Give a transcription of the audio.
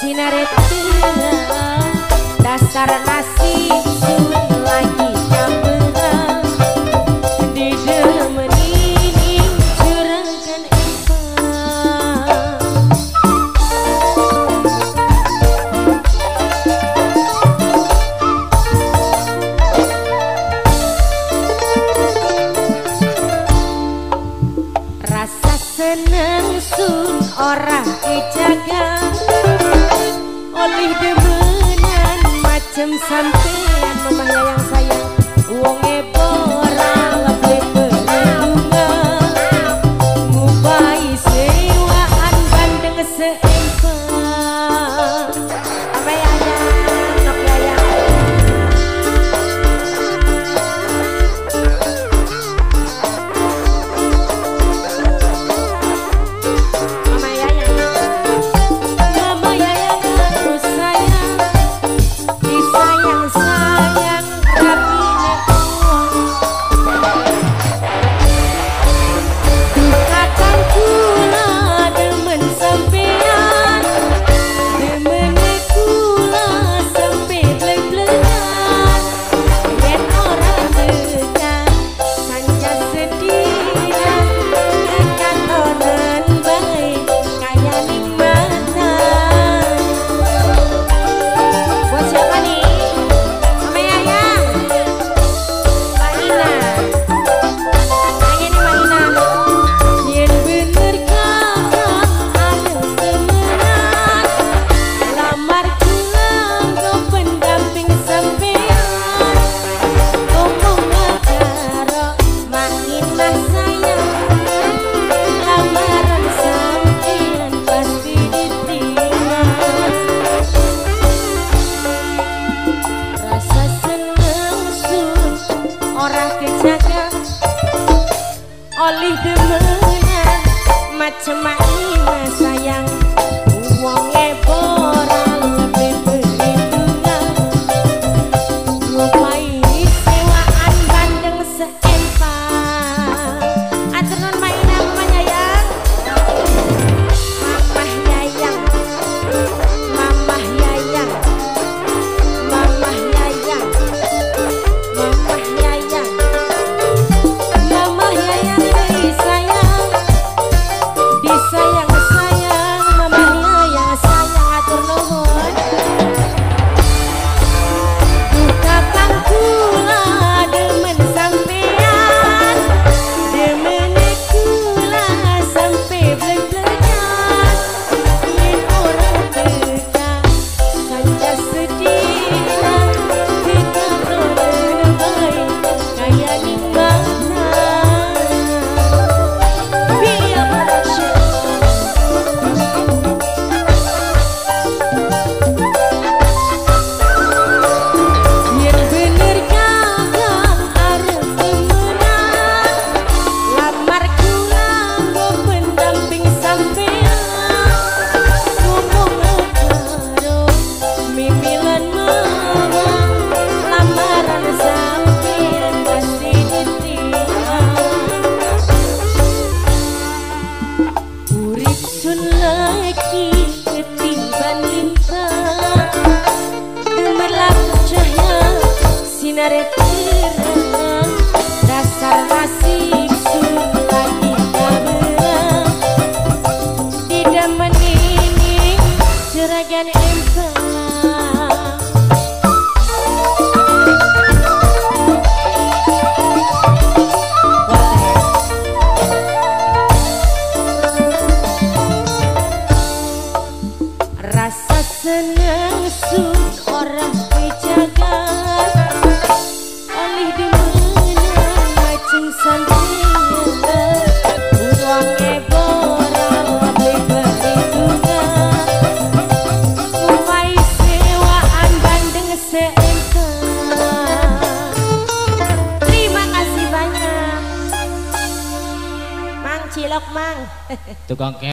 Sinare terang dasar nasib sun lagi kaberan didemeni ning juragan empang. Rasa seneng sun ora kejaga oleh demenan macem sampean mamah yayang sayang wonge ora lebih berunga ngupai sewaan bandeng seempang. Apa yayang nok yayang mama yayang mama yayang aku sayang disayang-sayang rapine uang dukakan kula demen sampean demene kula sampe bleng-blengan yen ora tekan sanja sedih kekatonan bae kaya ning mata. Buat siapa nih? Mama Yayang, Mbak Ina. Nyanyi nih Mbak Ina. Yen bener kakang arep temenan lamar kula nggo pendamping sampean ngomong karo Mak Inah sayang lamaran sampean pasti diterima. Rasa seneng sun ora kejaga oleh demenan macem Mak Ina sayang wonge ora lebih perhitungan ngupai sewaan bandeng seempang. Atur nuwun Mak Ina Mama Yayang Mamah Yayang Mamah Yayang Mamah Yayang Mamah Yayang Mamah Yayang disayang disayang-sayang Mamah Yayang sayang atur nuwun. Dukakan kula demen sampean demene kula sampe bleng-blengan yen ora tekan sanja sedih kekatonan bae kaya ning mata. Via Production. Yen bener kakang arep temenan lamar kula nggo pendamping sampean ngomong karo mimilan mama lamaran sampean pasti diterima. Urip sun lagi ketiban lintang gemerlap cahya sinare terang dasar nasib sun lagi kaberan didemeni ning juragan empang. Rasa seneng sun ora kejaga oleh demenan macem sampean wonge ora lebih perhitungan ngupai sewaan bandeng seempang. Terima kasih banyak Mang Cilok Mang. Tukang